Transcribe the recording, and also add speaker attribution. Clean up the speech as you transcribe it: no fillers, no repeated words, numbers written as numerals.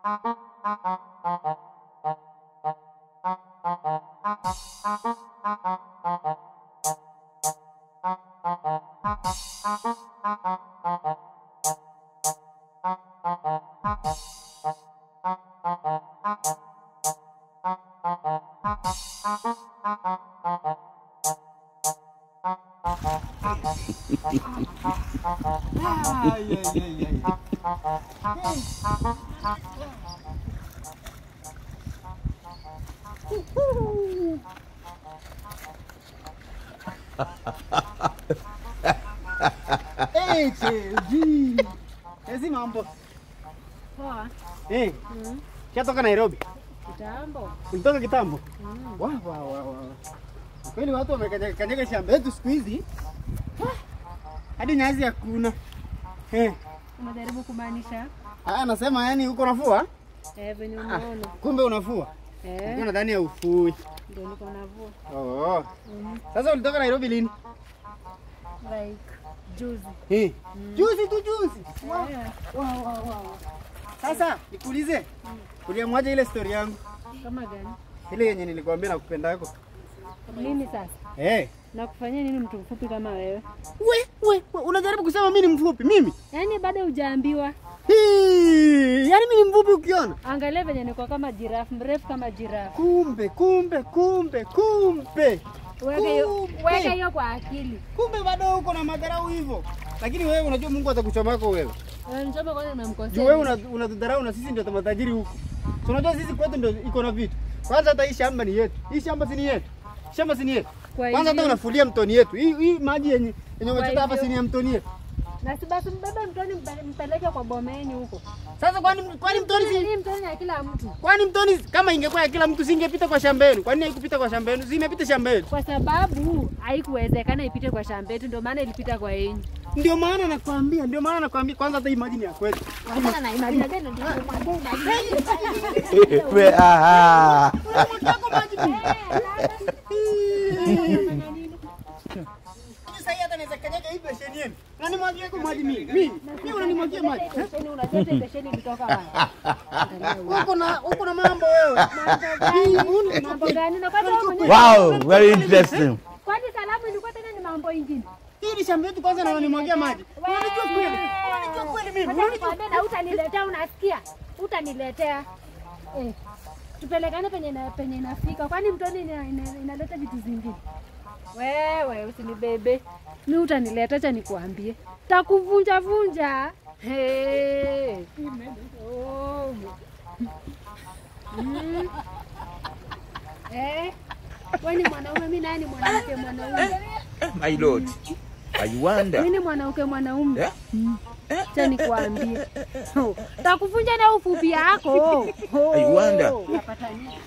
Speaker 1: Ay, ay, ay, ay. Hey, G. Ezi mambo.
Speaker 2: Poa.
Speaker 1: Eh. Katoka Nairobi.
Speaker 2: Kitambo.
Speaker 1: Ulitoka kitambo? Wa wa wa wa. Kweli watu wamekanyaga shamba yetu siku hizi. Hadi nyazi hakuna. Eh.
Speaker 2: Unajaribu kumaanisha?
Speaker 1: Ah, nasema yani uko nafua?
Speaker 2: Eh, venye unaona.
Speaker 1: Kumbe unafua?
Speaker 2: Eh.
Speaker 1: Ndio nadhani haufui.
Speaker 2: Ndio niko navua.
Speaker 1: Oh. Sasa ulitoka Nairobi lini?
Speaker 2: Like juzi.
Speaker 1: Eh. Juzi tu juzi.
Speaker 2: Wow.
Speaker 1: Wow, wow, wow. Sasa nikuulize. Uliamwaje ile story yangu?
Speaker 2: Kama gani?
Speaker 1: Ile yenye nilikwambia nakupenda yako.
Speaker 2: Mimi sasa?
Speaker 1: Eh.
Speaker 2: Nakufanyia nini mtu mfupi kama wewe?
Speaker 1: We, unajaribu kusema mimi ni mfupi mimi?
Speaker 2: Yaani bado hujaambiwa.
Speaker 1: Hii, yaani mimi ni mfupi ukiona?
Speaker 2: Angalia venye niko kama giraffe, mrefu kama giraffe.
Speaker 1: Kumbe, kumbe, kumbe, kumbe.
Speaker 2: Weka hiyo kwa akili.
Speaker 1: Kumbe bado uko na madharau hivyo. Lakini wewe unajua Mungu atakuchomako wewe.
Speaker 2: Unanichoma kwanza nimemkosea.
Speaker 1: Juu wewe unatudharau na sisi ndio matajiri huku. Unajua sisi kwetu ndio iko na vitu. Kwanza hata hii shamba ni yetu. Hii shamba si ni yetu. Shamba si ni yetu. Kwanza hata unafulia mtoni yetu. Hii maji yenye umechota hapa si ni ya mtoni yetu.
Speaker 2: Na si basi mbebe mtoni mpeleke kwa bomeni huko.
Speaker 1: Sasa kwani mtoni
Speaker 2: si mtoni ya kila mtu?
Speaker 1: Kwani mtoni kama ingekuwa ya kila mtu singepita kwa shamba yenu? Kwani haikupita kwa shamba yenu? Zimepita shamba yetu.
Speaker 2: Kwa sababu haikuwezekana ipite kwa shamba yetu, ndio maana ilipita kwa yenu.
Speaker 1: Ndio maana nakwambia, ndio maana nakwambia kwanza hata imagine ya kwetu.
Speaker 2: Kwanza na imagine tena ndio kumwambia.
Speaker 3: We aha.
Speaker 1: Sasa hata naweza kanyaga hii besheni yenu. Unanimwagia kwa maji mimi. Mimi unanimwagia maji.
Speaker 2: Besheni unaleta besheni kutoka wapi?
Speaker 1: Uko na mambo wewe.
Speaker 2: Mambo gani? Na kwanza wewe mwenyewe.
Speaker 3: Wow, very interesting.
Speaker 2: Kwani salamu ilikuwa tena ni mambo ingine?
Speaker 1: Hii ni shamba yetu kwanza na unanimwagia maji. Unanijua kweli? Unanijua kweli mimi?
Speaker 2: Unanijua na utaniletea unasikia? Utaniletea. Eh. Tupelekane penye inafika. Kwani mtoni inaleta vitu zingine? Wewe usinibebe. Mimi utanileta acha nikuambie. Takuvunja vunja. Hey. Oh. Eh. Wewe ni mwanaume, mimi naye ni mwanamke mwanaume.
Speaker 3: My lord. I wonder.
Speaker 2: Mimi ni mwanamke mwanaume. Acha nikuambie. Takuvunja na ufupi yako.
Speaker 3: I wonder.
Speaker 2: Unapata nini?